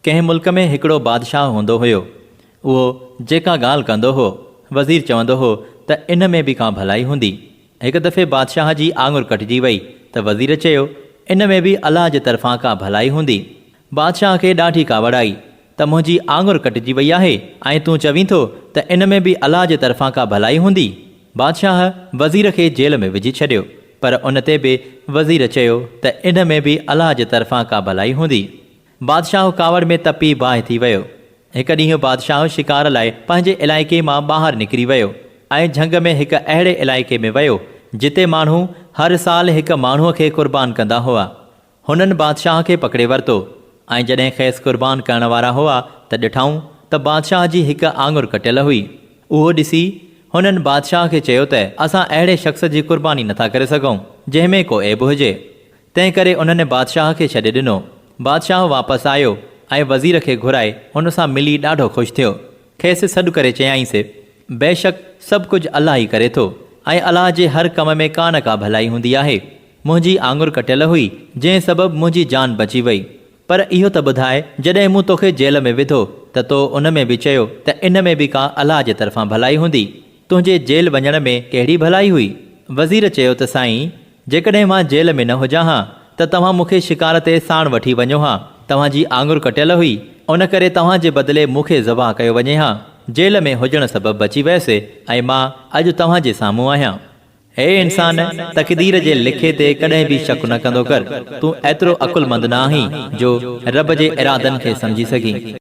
ڪنهن ملڪ ۾ هڪڙو بادشاهه هوندو هيو. اهو جيڪا ڳالهه ڪندو هو، وزير چوندو هو ته ان ۾ به ڪا ڀلائي هوندي. هڪ دفعي بادشاهه جي آڱر ڪٽجي وئي ته وزير چيو، ان ۾ به الله جي طرفان ڪا ڀلائي هوندي. بادشاهه کي ڏاڍي ڪاوڙ آئي ته منهنجي آڱر ڪٽجي وئي آهي ۽ تون چوين ٿو ته ان ۾ به الله جي طرفان ڪا ڀلائي هوندي. بادشاهه وزير کي جيل ۾ وجهي ڇڏيو، پر ان تي به وزير چيو ته ان ۾ به الله جي طرفان ڪا ڀلائي هوندي. بادشاهه ڪاوڙ ۾ تپي باهه ٿي ويو. هڪ ڏينهن بادشاهه شڪار لاء پنهنجي علائقي مان ٻاهر نڪري ويو ۽ جهنگ ۾ هڪ اهڙي علائقي ۾ ويو، جتي ماڻهو هر سال هڪ ماڻهوء کي قربان ڪندا هئا. هنن بادشاهه کي پڪڙي ورتو ۽ جڏهن کيس قربان ڪرڻ وارا هئا ته ڏٺائون ته بادشاهه جي هڪ آڱر ڪٽيل هئي. اهو ڏسي هنن بادشاهه کي چيو ته اسان اهڙي شخص جي قرباني نٿا ڪري سگهون، جنهن ۾ ڪو عيب هجي. تنهن ڪري انهن بادشاهه کي ڇڏي ڏنو. بادشاهه واپس آيو ۽ وزير کي گهرائي هن سان ملي ڏاڍو خوش ٿيو. کيس سڏ ڪري چيائينس، بيشڪ سڀ ڪجهه الله ئي ڪري ٿو ۽ الله جي هر ڪم ۾ ڪا نه ڪا ڀلائي هوندي آهي. منهنجي آڱر ڪٽيل هئي، جنهن سبب منهنجي جان بچي وئي. پر اهو ته ٻڌاء، جڏهن مون توکي جيل ۾ وڌو ته تو ان ۾ به چيو ته ان ۾ به ڪا الله جي طرفان ڀلائي هوندي. تنهنجي جيل وڃڻ ۾ ڪهڙي ڀلائي هئي؟ وزير چيو ته سائين! جيڪڏهن مان جيل ۾ نه هجان ها ته توهان مون کي شڪار تي ساڻ وٺي وڃو ها. توهان جي آڱر ڪٽيل هئي، ان ڪري توهان جي بدلي مون کي ذبح ڪيو وڃي ها. جيل ۾ هجڻ سبب بچي ويس ۽ مان اڄ توهان جي سامهون آهيان. اي انسان! تقدير جي لکي تي ڪڏهن به شڪ نه ڪندو ڪر. تون ايترو عقلمند نه آهين جو رب جي ارادن کي سمجهي سگهين.